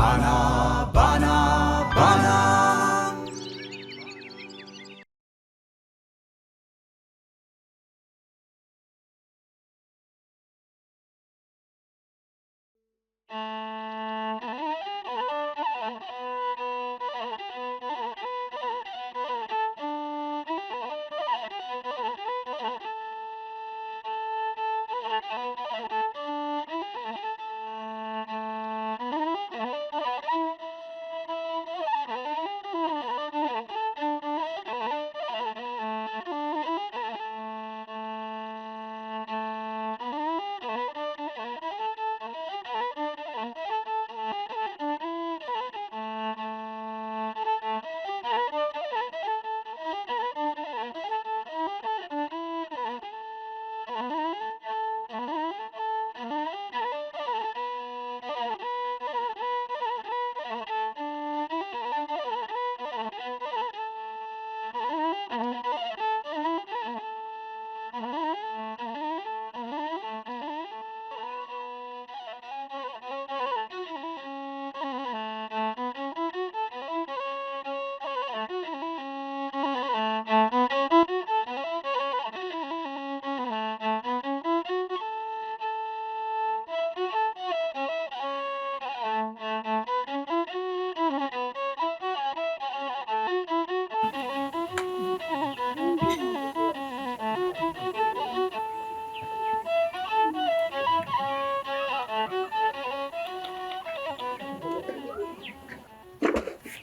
ባና ባና ባና።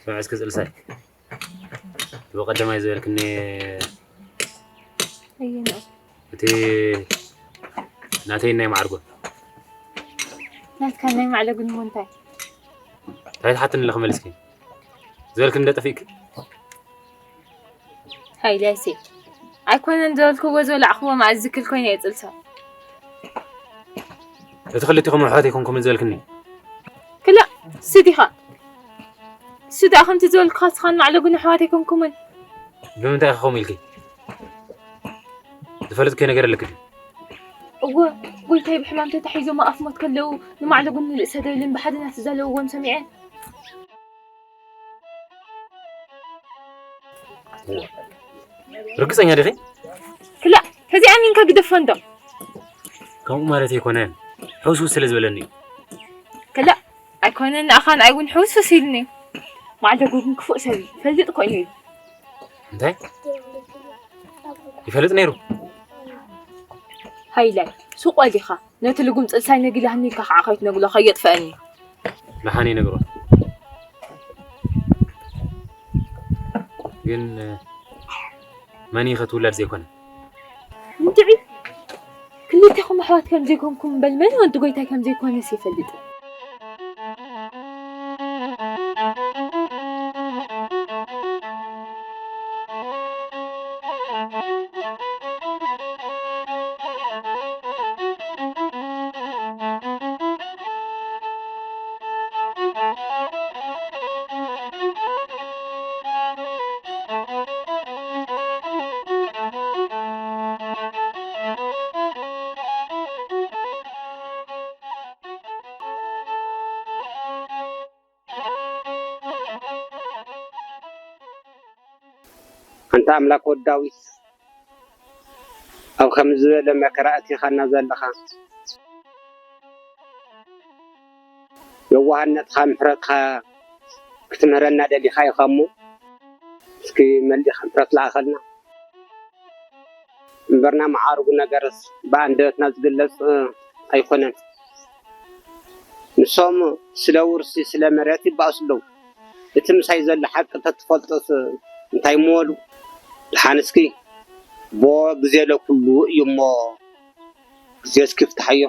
ስምዒ እስከ ጽልሳይ። ብቐደማይ ዝበልክኒ ኣየንኡ? እቲ ናተይ ናይ ማዕርጎ። ናትካ ናይ ማዕለጉን እሞ እንታይ? እንታይ ትሓትኒ ኣለኺ መሊስኪ? ዝበልክኒ እንደ ጠፊእኪ? ሃይላይሴ። ኣይኮነን ዝበልክዎ ዝበላዕክዎ መኣዝ ዝክል ኮይነ እየ ጽልሳ። እቲ ክልቲኹም ኣሕዋት ኣይኮንኩምን ዝበልክኒ? ክላእ፣ ስዲኻ። ስዳ ከምቲ ዝበልኩኻ ስኻን ማዕለጉን ኣሕዋት ኣይኮንኩምን። ብምንታይ ኢኻ ከምኡ ኢልኪ? ዝፈልጥክዮ ነገር ኣለኪ ድዩ? እወ፣ ጎይታይ ብሕማም ተታሒዞም ኣብ ኣፍ ሞት ከለዉ ንማዕለጉን ንርእሰ ደይልን ብሓደ እናተዛለውዎም ሰሚዐ። እወ። ርግጸኛ ዲኺ? ክላእ፣ ተዚኣ ኣሚንካ ግደፎ እንዶ። ከምኡ ማለት ኣይኮነን። ሕውስውስ ስለ ዝበለኒ እዩ። ክላእ፣ ኣይኮነን፣ ንኣኻ ንኣይ እውን ሕውስውስ ኢሉኒ። ማዕለጉ ግን ክፉእ ሰብ እዩ፣ ይፈልጥ ኮይኑ እዩ። እንታይ? ይፈልጥ ነይሩ? ሃይላይ፣ ሱቕ ወዲኻ፣ ነቲ ልጉም ጽልሳይ ነጊላህኒ ኢልካ ከዓ ከይትነግሎ፣ ከየጥፍአኒ። ደሓን ይነግሮ። ግን መን እዩ ከትውላድ ዘይኮነ? እንድዒ፣ ክልቴኹም ኣሕዋት ከም ዘይኮንኩም እምበል፣ መን ወዲ ጎይታይ ከም ዘይኮነስ ይፈልጥ። ኣንታ ኣምላክ ወዲ ዳዊት፣ ኣብ ከምዚ ዝበለ መከራ ኣእቲኻና ዘለኻ፣ የዋህነትኻ ምሕረትኻ ክትምህረና ደሊኻ ኢኻ እሞ፣ እስኪ መሊኻ ምሕረት ለኣኸልና። እምበርና መዓርጉ ነገርስ ብኣንደበትና ዝግለጽ ኣይኮነን። ንሶም ስለ ውርሲ፣ ስለ መሬት ይባእሱ ኣለዉ። እቲ ምሳይ ዘሎ ሓቂ ተትፈልጦስ እንታይ ምበሉ? ደሓን እስኪ፣ ቦ ግዜ ለኩሉ እዩ እሞ፣ ግዜ እስኪ ፍትሓዮ።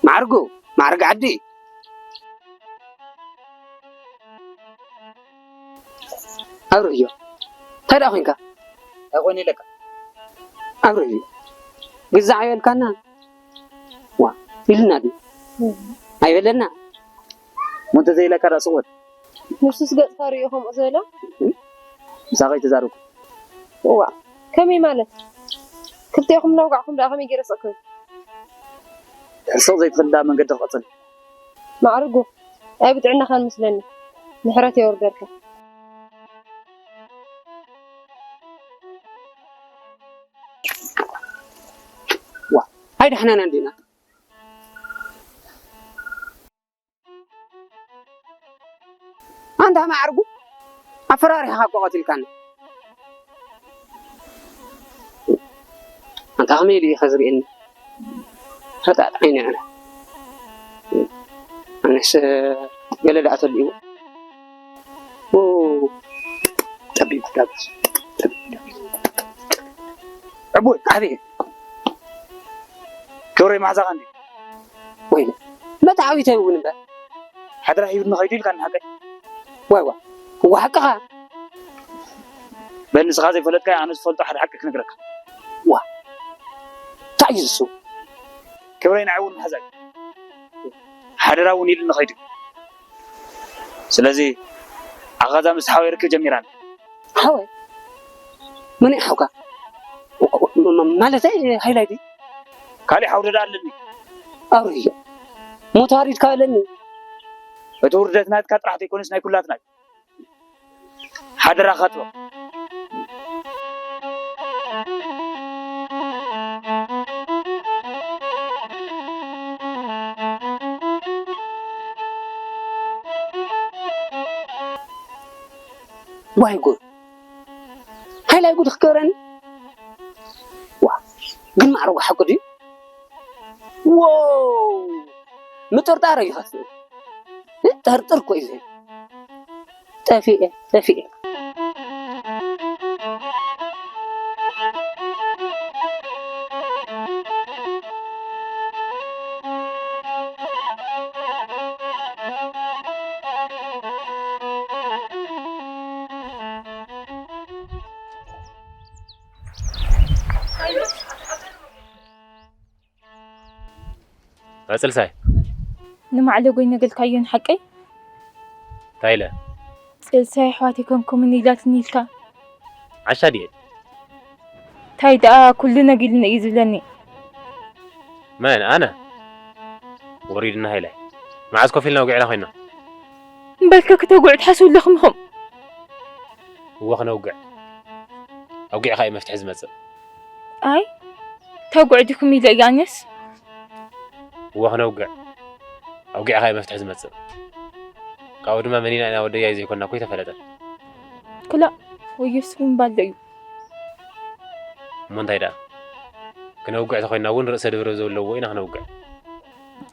ማዕርጉ፣ ማዕርግ ዓዲ። ኣብርህዮ፣ እንታይ ደኣ ኮንካ? እንታይ ኮይኑ ኢለካ? ኣብርህዮ፣ ግዛዕ ኣይበልካና ዋ ኢልና ድዩ ኣይበለና። ሞንተ ዘይለካ ራስወት ንሱስ ገጽካ ርእዩ ከምኡ ዝበላ ምሳኸ ኣይተዛረብኩ። እዋ ከመይ ማለት? ክልቴኹም እናውጋዕኩም ደኣ ከመይ ገይረ ስቕክን? ሕስቕ ዘይትኽእል ደኣ መንገዲ ክቐጽል። ማዕርጉ ኣይ ብጥዕናኻን ምስለኒ ምሕረት የውርደልካ። ዋ ኣይዳሕናና እንዲና ኣንታ ማዕርጉ ኣፈራሪኻ እኮ ቀቲልካኒ። ኣንታ ከመይ ኢሉ እዩ ከዝርእየኒ? ፈጣጥ ዓይኒ ዕረ። ኣነስ ገለ ደኣ ተልእዎ። ኦ፣ ጠቢብ ዳብስ። ጠቢብ ዳብስ። ዕቡይ ዓብየ። ክብረይ መሓዛኻ እንዲ። ወይለ መታዓዊተ እውን እምበር ሓደራ ሂብኒ ኸይዱ ኢልካ ንሓቀይ። ዋይ ዋ እዋ ሓቅኻ። በል ንስኻ ዘይፈለጥካዮ ኣነ ዝፈልጦ ሓደ ሓቂ ክነግረካ። ዋ እንታይ እዩ ዝሱ? ክብረይ ንዓይ እውን መሓዛይ ሓደራ እውን ኢልኒ ኸይዱ። ስለዚ ኣኻዛ ምስ ሓወይ ርክብ ጀሚራን። ሓወይ መን እዩ ሓውካ? ማለተይ ሃይላይ ድዩ? ካሊእ ሓው ደኣ ኣለኒ። ኣውርዮ ሞት ሃሪድካ ኣለኒ። እቲ ውርደት ናትካ ጥራሕ ዘይኮነስ ናይ ኩላትና እዩ። ሓደራኻ ጥበቕ። ዋይ ጉድ ሃይላይ ጉድ ክገብረኒ ዋ ግን ማዕረጉ ሓቂ ድዩ? ዎ ምጥርጣር ይኸፍእ። ጠርጥር እኮ እዩ። ጠፊኤ ጠፊኤ። ኣጽልሳይ ንማዕለጎይ ነገልካዮን ሓቀይ እንታይ ኢለ? ጽልሳይ ኣሕዋት ይኮንኩምን ኢላትኒ ኢልካ። ዓሻ ድየ? እንታይ ደኣ ኩሉ ነጊሉኒ እዩ ዝብለኒ። መን ኣነ? ወሪድና ሃይላይ መዓዝ ኮፍ ኢልና ውግዕና ኮይና? እምበልከ ክተጉዕ ትሓስቡ ኣለኹም ኢኹም። እወ ክነውግዕ ኣውጊዕካ እዩ መፍትሒ ዝመጽእ። ኣይ ተጉዕ ዲኹም ኢለ እየ ኣነስ። እወ ክነውግዕ ኣውጊዕካ እዩ መፍትሒ ዝመጽእ። ካብኡ ድማ መኒና ኢና ወደያይ ዘይኮንና እኮ ኣይተፈለጠን። ክላእ ወዮስ ምባል ዶ እዩ? እሞ እንታይ ደኣ ክነውግዕ ተኾይንና እውን ርእሰ ድብርብ ዘለዎ ኢና ክነውግዕ።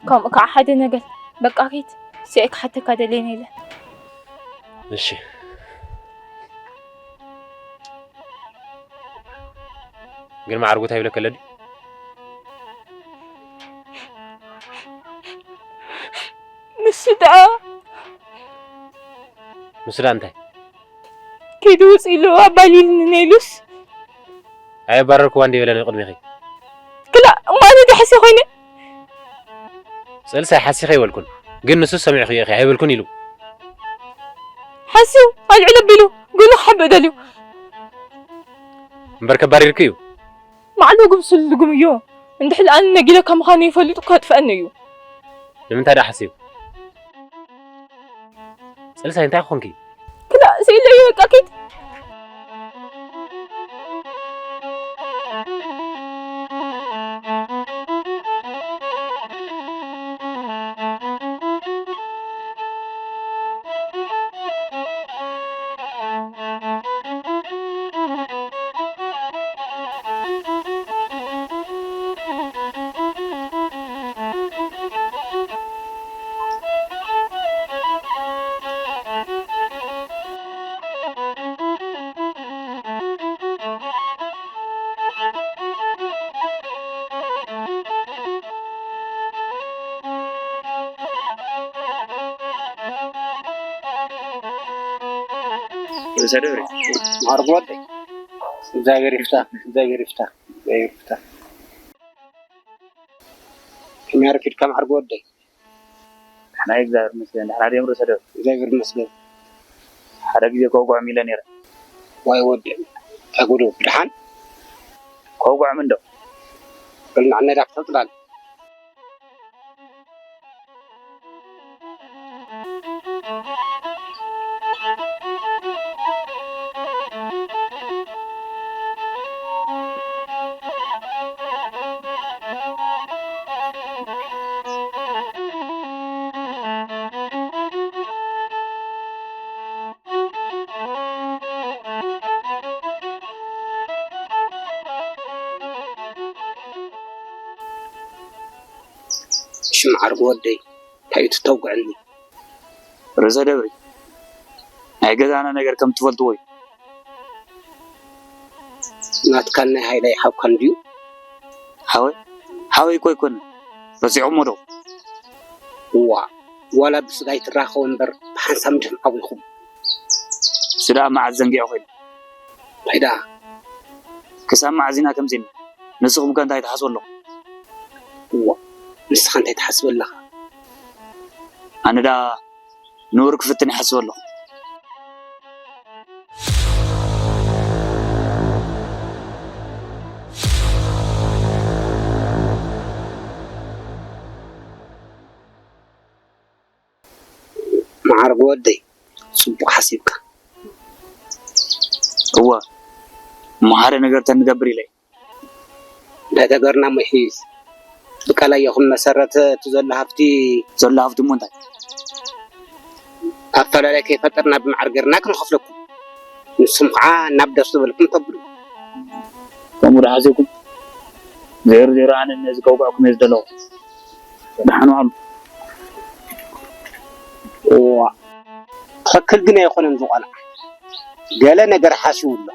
ከምኡ ከዓ ሓደ ነገር በቃ ኪድ ስዒ ክሓተካ ደልየ ነይለ። እሺ ግን ማዕርጉ እንታይ ይብለካ ኣሎ ድዩ? ንሱ ደኣ ንሱ ደኣ እንታይ? ኪዱ ውፅ ኢሉ ኣባሊልኒ ነይሉስ ኣየባረርክዋ እንዲ በለ ቅድሚኺ። ክላ እሞ ኣነ ድሕሲ ኮይነ? ጽልሳይ ሓሲኸ ይበልኩን ግን ንሱ ሰሚዕኽዮ ኢኺ ኣይበልኩን ኢሉ። ሓስዩ ኣልዕል ኣቢሉ ጉኑ ክሓብእ ደልዩ። እምበር ከባሪርኪ እዩ። ማዕሎ ጉም ስልጉም እዮ። እንድሕል ኣነ ነጊለካ ምዃኑ ይፈልጥ እኮ ኣጥፍአኒ እዩ። ንምንታይ ደኣ ሓስዩ? ጽልሳይ እንታይ ኮንኪ? ክላ ስኢለ እዩ በቃ ኪድ። ርእሰ ደብሪ ማዕርግ ወደይ እግዚኣብሔር ይፍታ፣ እግዚኣብሔር ይፍታ፣ እግዚኣብሔር ይፍታ። ከመይ ኣረፊድካ መዓርግ ወደይ? ደሕና እግዚኣብሔር ይመስገን። ደሕና ድዮም ርእሰ ደብር? እግዚኣብሔር ይመስገን። ሓደ ግዜ ከውግዖም ኢለ ነይረ። ዋይ ወደይ፣ እንታይ ጉዱ፣ ብደሓን? ከውግዖም እንዶ። በል ንዕነዳ ክተጥላል። ሽም ዓርጉ ወደይ፣ እንታይ እዩ ትተውግዐኒ? ርእሰ ደብሪ፣ ናይ ገዛና ነገር ከም ትፈልጥዎ እዩ። ናትካን ናይ ሃይላይ ሓውካን ድዩ? ሓወይ፣ ሓወይ እኮ ኣይኮነን፣ ረሲዖሞ ዶ? እዋ፣ ዋላ ብስጋ ይትራኸቡ እምበር ብሓንሳብ እንዲኹም ዓዊኹም። እሱ ደኣ መዓት ዘንጊዐ ኮይኑ። እንታይ ደኣ? ክሳብ መዓዝ ኢና ከምዚ ኢልና? ንስኹም ከ እንታይ ትሓስቡ ኣለኹም? እዋ፣ ንስኻ እንታይ ትሓስብ ኣለኻ? ኣነ ደኣ ንቡር ክፍትን ይሓስብ ኣለኹ። መዓርግ ወደይ፣ ጽቡቕ ሓሲብካ። እወ፣ እሞ ሓደ ነገር ተንገብር ኢለ እየ። እንታይ ተገርና እሞ ይሕይስ? ብቃላይ ይኹን መሰረት እቲ ዘሎ ሃፍቲ፣ ዘሎ ሃፍቲ እሞ እንታይ? ኣፈላላይ ከይፈጠርና ብማዕረ ጌርና ክንኸፍለኩም። ንስኹም ከዓ ናብ ደስ ዝበልኩም ተብሉ። ከምኡ ዶ ሓሲብኩም? ዜሮ ዜሮ ኣነ ነዚ ከውግዐኩም እየ ዝደለኹ። ደሓን ዋዕሉ። እዋ፣ ትኽክል ግን ኣይኮነን እዚ ቆልዓ። ገለ ነገር ሓሲቡ ኣሎ።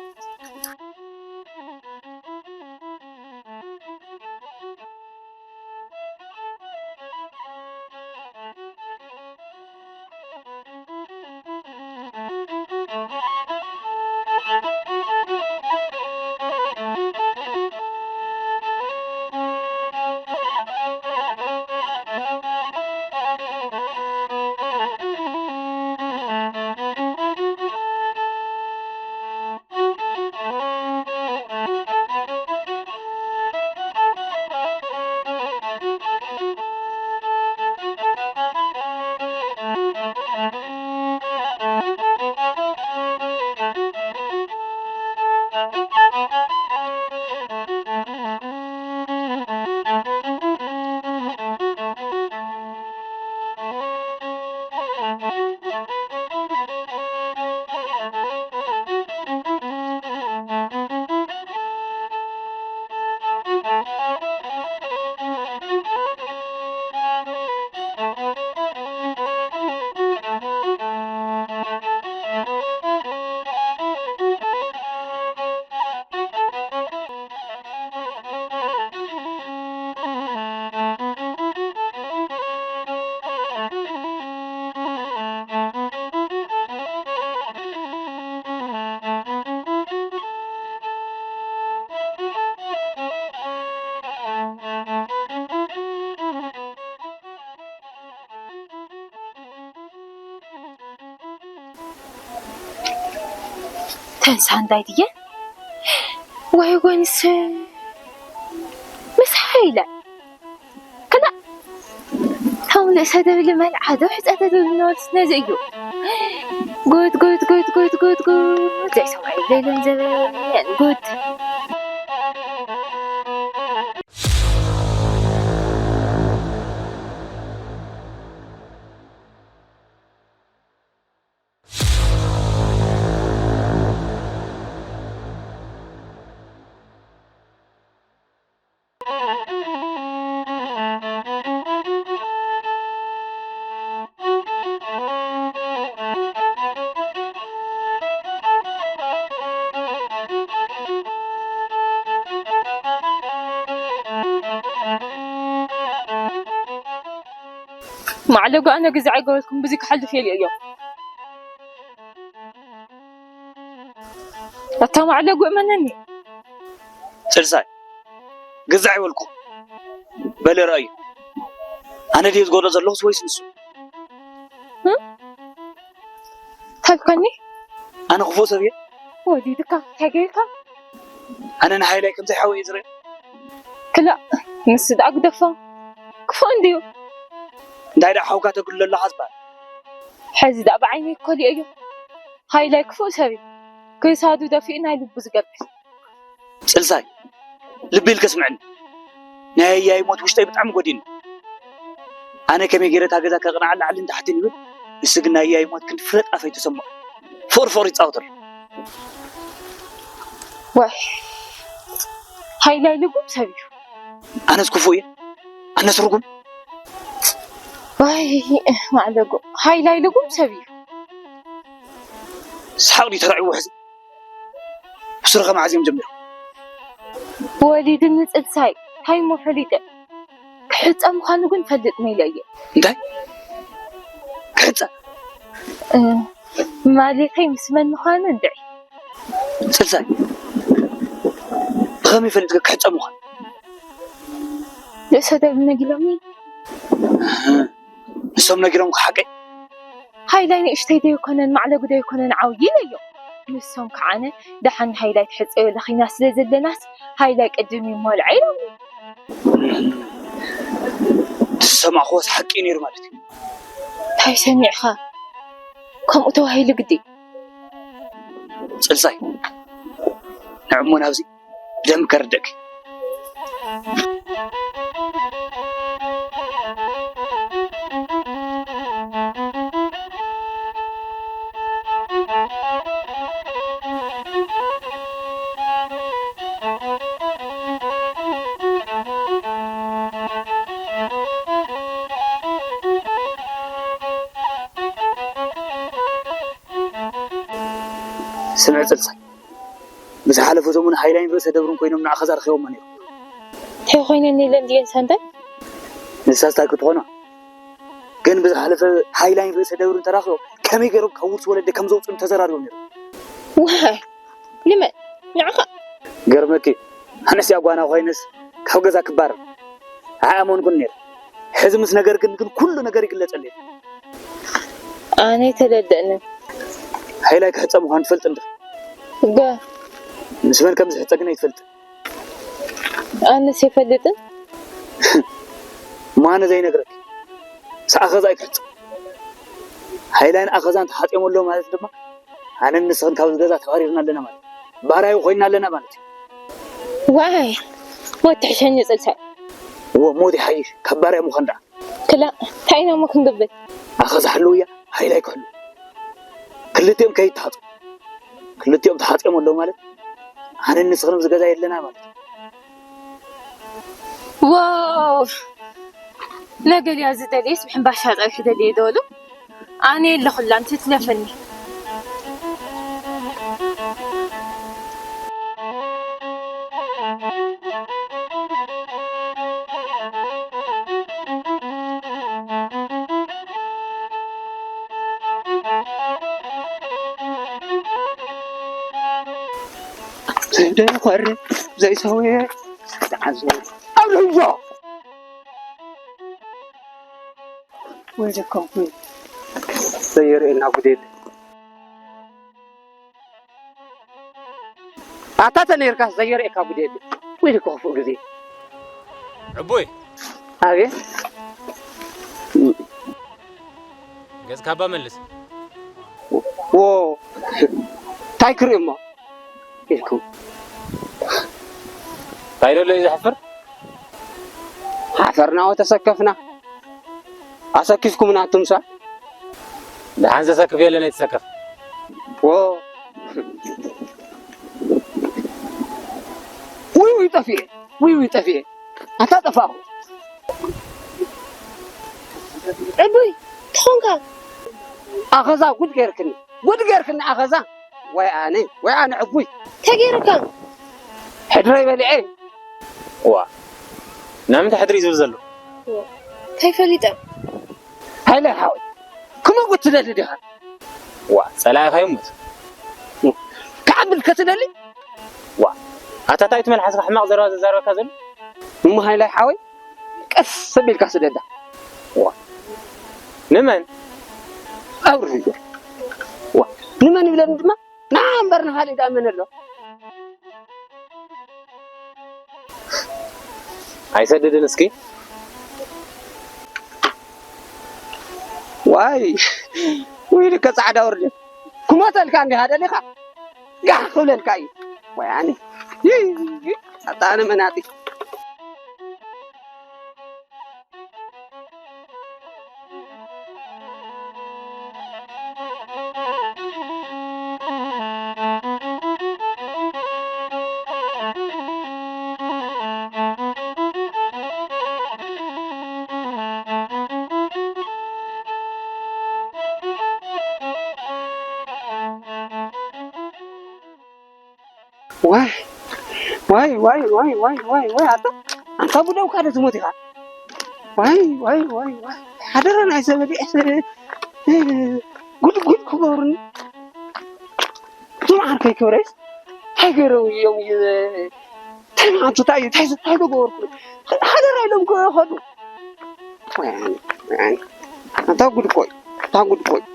ተንሳ እንዳይ ድየ? ወይ ጎንስ ምስ ሓይለ ክላ ከም ርእሰ ደብሊ መልዓ ዶ ሕፀ ተደብሊ ነወልስ ነዚ እዩ። ጉድ ጉድ ጉድ ጉድ ጉድ ጉድ ዘይሰማይ ዘይለን ዘበን ጉድ። ማዕለጉ ኣነ ግዜ ኣይገበልኩም ብዙ ክሓልፍ የልዮ እዮም። ኣታ ማዕለጉ እመነኒ። ስልሳይ ግዛዕ ይበልኩ። በለ ረኣዩ። ኣነ ድየ ዝጎድኦ ዘለኹስ ወይስ ንሱ? እንታይ ኢልካኒ? ኣነ ክፉእ ሰብ እየ? ወሊድካ እንታይ ገይርካ? ኣነ ንሃይላይ ከም ዘይሓወይ እየ ዝርእዮ። ክላእ፣ ንሱ ደኣ ግደፎ። ክፉእ እንድዩ። እንታይ ደኣ ሓውካ ተግልሎ ኣለኻ ዝበሃል? ሕዚ ደኣ ብዓይነይ ክኮልዮ እዮ። ሃይላይ ክፉእ ሰብ እዩ። ክሳዱ ደፊኡ ናይ ልቡ ዝገብር። ጽልሳይ፣ ልቢ ኢልከ ስምዕኒ። ናይ ኣያይ ሞት ውሽጠይ ብጣዕሚ ጎዲኒ። ኣነ ከመይ ገይረ እታ ገዛ ከቕንዓ ላዕልን ታሕትን ይብል፣ ንሱ ግን ናይ ኣያይ ሞት ክንዲ ፍረ ጣፍ ኣይተሰምዖ። ፍቕሪ ፍቕሪ ይጻወተሉ። ዋይ፣ ሃይላይ ልጉም ሰብ እዩ። ኣነስ ክፉእ እየ? ኣነስ ርጉም? ዋይ፣ ማዕለጎ፣ ሃይላይ ልጉም ሰብ እዩ። ሰሓቕ ድዩ ተራዒቡ ሕዚ? ብስሩ ከ መዓዝ እዮም ጀሚሮም? ወሊድኒ ጽልሳይ፣ እንታይ እሞ ፈሊጠ? ክሕጸ ምዃኑ ግን ፈልጥ ነይለ እየ። እንታይ? ክሕጸ? እ፣ ማለተይ ምስ መን ምዃኑ እንድዒ። ጽልሳይ፣ ብኸመይ ፈሊጥካ ክሕጸ ምዃኑ? ርእሰ ደብሪ ነጊሮምኒ። ንሶም ነጊሮምካ ሓቀይ? ሃይላይ ንእሽተይ ዶ ኣይኮነን፣ ማዕለጉ ዶ ኣይኮነን ዓብዪ ኢለዮ። ንሶም ከዓነ ደሓን ሃይላይ ትሕጸዮ ለኺና ስለ ዘለናስ ሃይላይ ቅድም ይማልዖ ኢሎምኒ። ዝሰማዕክዎስ ሓቂ እዩ ነይሩ ማለት እዩ። እንታይ ሰሚዕኻ? ከምኡ ተባሂሉ ግዲ። ጽልሳይ፣ ንዕሞ ናብዚ ብደንቢ ከርድእክ። ስምዕ ጽልሳይ፣ ብዝሓለፈ ሰሙን ሃይላይን ርእሰ ደብርን ኮይኖም ንኣኸዛ ረኺቦማ ነይሮም። እንታይ ኮይነን ኢለን ድየን ሰንበት? ንሳስ እንታይ ክትኾና? ግን ብዝሓለፈ ሃይላይን ርእሰ ደብርን ተራኺቦም ከመይ ገይሮም ካብ ውርሲ ወለደ ከም ዘውፅኡን ተዘራሪቦም ነይሮም። ዋይ፣ ንመን? ንዓኻ? ገርመኪ፣ ኣነስ እያ ጓና ኮይነስ ካብ ገዛ ክባረር ኣይኣመንኩን ነይረ። ሕዚ ምስ ነገርክኒ ግን ኩሉ ነገር ይግለጸለይ። ኣነ ተረደእንን። ሃይላይ ክሕጸ ምዃኑ ትፈልጥ እንዲኺ? እወ። ምስ መን ከም ዝሕጸ ግን ኣይትፈልጥን። ኣነስ ኣይፈልጥን። ማነ ዘይነግረኪ? ሰኣኸዛ ኣይክሕጸ። ሃይላይን ኣኸዛን ተሓጺኦም ኣለዉ ማለት ድማ ኣነን ንስኽን ካብዚ ገዛ ተባሪርና ኣለና ማለት እዩ። ባራዩ ኮይንና ኣለና ማለት እዩ። ዋይ፣ ሞት ትሕሸኒ ጽልሳይ። እወ፣ ሞት ይሓይሽ ካብ ባርያ ምዃን ደኣ። ክላ፣ እንታይ ኢና እሞ ክንገብር? ኣኸዛ ሕልው እያ፣ ሃይላይ ክሕሉ። ክልቲኦም ከይተሓጹ። ክልቲኦም ተሓጺኦም ኣለዉ ማለት ኣነን ንስኽን ኣብዚ ገዛ የለና ማለት እዩ። ዋው! ነገልያ ዝደልየስ ብሕምባሻ ጸብሒ ደልየ ዶሉ? ኣነ የለኹላን ትትለፈኒ። ዘይደኾር ዘይሰውየ ዝዓዘ ኣብ ልህዞ ወይ ደከምኩ። ዘየርእየና ጉድ የለ። ኣታ ተነይርካ ዘየርእየካ ጉድ የለ። ወይ ደከ ክፉእ ግዜ። ዕቡይ ኣቤት። ገጽ ካባ መልስ። ዎ እንታይ ክርኢ እሞ ኢልኩም እንታይ ደሎ እዩ ዘሕፍር? ሓፈርና ወተሰከፍና ኣሰኪፍኩምና ኣቱም ሰብ። ደሓን ዘሰክፍ የለን ኣይትሰከፍ። ዎ ውይ ውይ ጠፊኤ ውይ ውይ ጠፊኤ ኣታ ጠፋኹ። ዕቡይ ትኾንካ ኣኸዛ ጉድ ገይርክኒ ጉድ ገይርክኒ ኣኸዛ። ወይ ኣነ ወይ ኣነ ዕቡይ ተገይርካ ሕድረይ በሊዐ። ዋ ናይ ምንታይ ሕድሪ እዩ ዝብል ዘሎ? እንታይ ፈሊጠ ሃይለ ሓወይ ክመጉት ትደሊ ዲኻ? ዋ ጸላኢኻ ይሙት። ክዓብል ከትደሊ ዋ ኣታ እንታይ እቲ መልሓስካ ሕማቕ ዘረባ ዘዛረበካ ዘሎ? እሞ ሃይላይ ሓወይ ቀስ ኣቢልካ ስደዳ። ንመን? ኣብርህዮ። ዋ፣ ንመን ይብለኒ ድማ? ንዓ እምበር ንኻሊእ ደኣ መን ኣሎ? ኣይሰድድን እስኪ። ዋይ፣ ውይልከ ጻዕዳ ወርዲ። ክሞተልካ እንዲኻ ደሊኻ? ጋሕ ክብለልካ እዩ። ወይ ኣነ። ይይ፣ ኣታ ኣነ መናጢ። ዋይ፣ ዋይ፣ ዋይ፣ ዋይ፣ ዋይ፣ ዋይ፣ ዋይ፣ ኣታ፣ ኣንታ ብደውካ ዶ ትሞት ኢኻ? ዋይ፣ ዋይ፣ ዋይ፣ ዋይ፣ ሓደራ ናይ ሰብ በሊዐ ሰብ፣ እ፣ ጉድ፣ ጉድ ክገብሩኒ። እዞም ዓርከይ ክብረይስ፣ እንታይ ገይሮም እዮም፣ እ፣ እንታይ መዓንቱ፣ እንታይ፣ እንታይ፣ እንታይ ተገበርኩ? ሓደራ ኢሎም ክኸዱ። ዋይ፣ ዋይ፣ ኣታ ጉድ እኮ እዩ፣ ኣታ ጉድ እኮ እዩ።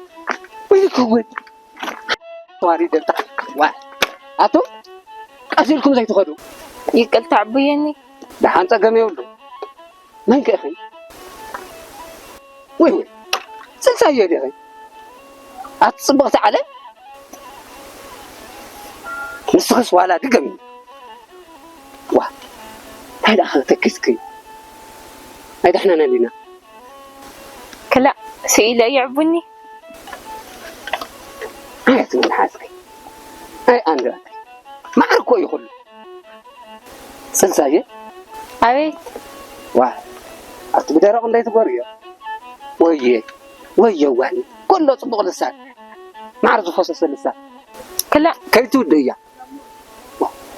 ወይ ክወድ። ተዋሪደ ብጣዕሚ። ዋ፣ ኣቱም ቀስ ኢልኩም ዘይትኸዱ። ይቅርታ ኣቦየኒ። ደሓን ጸገም የብሉ። መን ከ ኢኺ? ወይ ወይ፣ ጽንሳዮ ዲኺ? ኣቲ ጽብቕቲ ዓለም። ንስኽስ ዋላ ድገሚ። ዋ፣ እንታይ ደኣ ተኪስኪ? ኣይዳሕናና ዲና? ክላእ፣ ስኢለ የዕቡኒ። ኣይ፣ ኣቲ ምን ሓዝኪ? ኣይ፣ ኣንድራተይ። ማዕር እኮ እዩ ኩሉ። ጽንሳየ? ኣቤት። ዋ፣ ኣቲ ብደረቕ እንዳይትጎርዮ። ወየ፣ ወየ፣ ዋኒ። ኩሎ ጽቡቕ ልሳን። ማዕር ዝፈሰሰ ልሳን። ክላእ። ከይትውድእያ።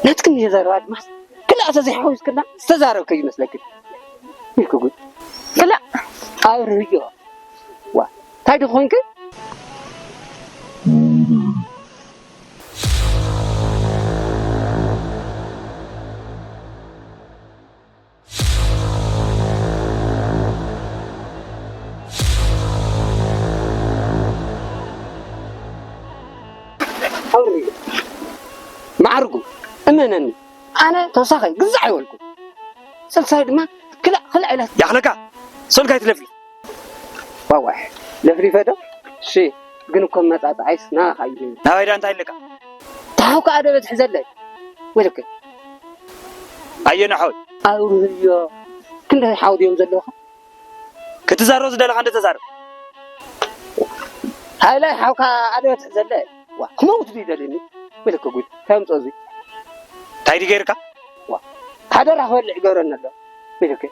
ናትክን የዛረባ ድማስ ክላእ ተዘይሓዊስክና ዝተዛረብ ከይመስለክን። ኢልኩ ጉድ። ክላእ። ኣብርህዮ። ዋ፣ እንታይ ዶ ኮንክ? ኣውሪ። ማዕርጉ፣ እመነኒ፣ ኣነ ተወሳኸ ግዛዕ ኣይበልኩ። ስልሳይ ድማ ክላእ፣ ክላእ ኢላ። ያኽለካ፣ ሰልካ ኣይትለፍልፍ። ዋዋሕ፣ ለፍሊፈ ዶ? እሺ፣ ግን እኮ መጻጽዓይስ ናኻ እዩ። ናባይ ዳ እንታይ ኣለካ? ተሓውካ ኣደበት ሕዘለይ። ወይለከ። ኣየነ ሓወይ? ኣውርህዮ። ክንደይ ሓው ድዮም ዘለውኻ? ክትዛረብ ዝደለኻ እንደ ተዛረብ። ሃይላይ ሓውካ ኣደበት ሕዘለይ። ዋ፣ ክመውት ድዩ ደልኒ? ወይለከ ጉድ፣ ከምጾ እዚ። እንታይ ድዩ ገይርካ? ዋ፣ ሓደራ ክበልዕ ይገብረኒ ኣሎ። ወይለከ።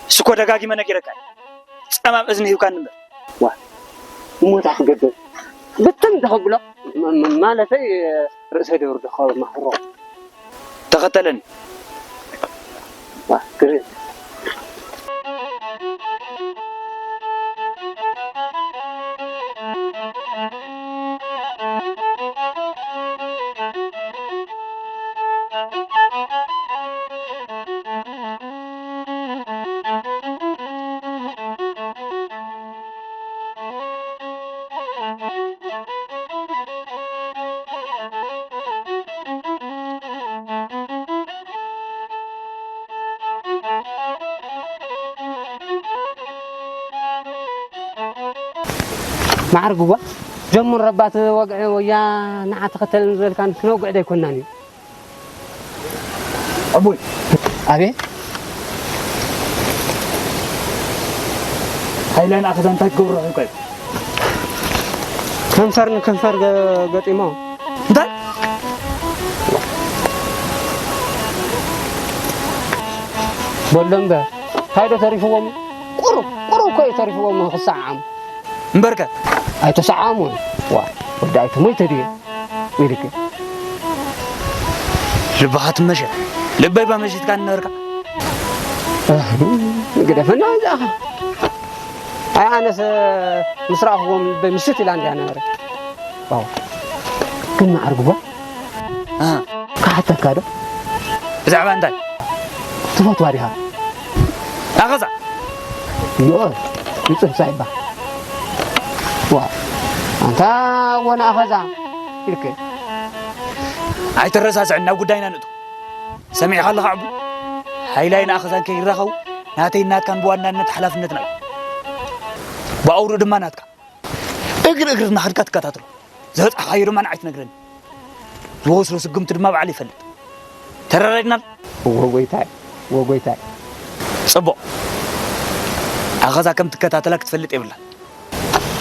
እሱ እኮ ደጋጊመ ነጊረካ እየ። ጸማም እዝኒ ሂብካኒ እምበር። ዋ፣ እሞታ ክገብር። ብትን ተኸብሎ። ም-፣ ም-፣ ማለተይ ርእሰ ደብር ዶ ካብ ማሕሮ። ተኸተለኒ። ዋ፣ ግርም። ማዕርግዋ ጀምር ረባት ወግዒ ወያ ንዓ ተኸተልን ዝበልካን ክነውግዕ ደይኮናን እዩ። ኣቦይ። ኣቤት። ሃይላን ኣኸዛ እንታይ ትገብሮ ሒብካ እዩ? ከንፈር ንከንፈር ገ-፣ ገጢሞ። እንታይ? በሎ እምበር፣ እንታይ ዶ ተሪፍዎም? ቁሩብ፣ ቁሩብ እኮ እዩ ተሪፍዎም ክሰዓዓሙ። እምበርከ? ኣይተሰዓዓሙን። ዋ፣ ወዲ ኣይተ ሞይተ ድየ? ኢልክ። ልብኻ ትመሸ። ልበይ ባ መሺትካ ነበርካ። ግደፈና እዛኻ። ኣይ ኣነስ ምስ ረኣኽዎም ልበይ ምሽት ኢላ እንድያ ነበረ። ዋው። ግን ማዕርግዋ? እ። ክሓተካ ዶ? ብዛዕባ እንታይ? ትፈትዋ ዲኻ? ኣኸዛ? ዮ፣ ይጽንሳ ይባ። ዋ ኣንታ ወና ኣኸዛ ኢልክ ኣይተረሳስዕን፣ ናብ ጉዳይና ንእቱ። ሰሚዕካ ኣለኻ ዕቡ? ሃይላይ ንኣኸዛን ከይራኸቡ ናተይ ናትካን ብዋናነት ሓላፍነትና እዩ። ብኣውሮ ድማ ናትካ። እግሪ እግሪ እናኸድካ ትከታተሎ። ዘብጻሕካዮ ድማ ንዓይ ትነግረኒ። ዝወስዶ ስጉምቲ ድማ ባዕሉ ይፈልጥ። ተረዳድናል? እዎ ጎይታይ፣ እዎ ጎይታይ። ጽቡቕ። ኣኸዛ ከም ትከታተላ ክትፈልጥ የብላን።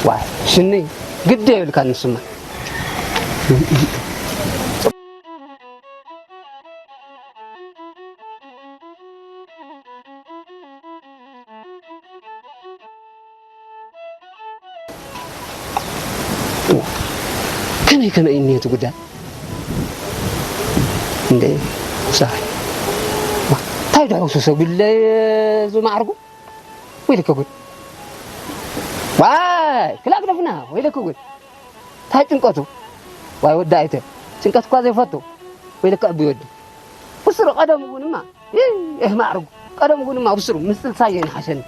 ዋይ ሽኒ ግዲ የብልካ ንስማ። ከመይ ከመይ እኒሀ እቲ ጉዳይ እንደ ሳይ እንታይ ደሕሱ ሰብ ግለ ዝማዕርጉ ወይለከ ጉድ ዋይ ክላግደፍና ወይለከ ጉድ እንታይ ጭንቀቱ ዋይ ወዲ ኣይተ ጭንቀት እኳ ዘይፈቱ ወይለከ ዕቡይ ወዲ ብስሩ ቀደም እውንማ ይህ ማዕርጉ ቀደም እውንማ ብስሩ ምስልሳየ ንሓሸኒ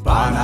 ባና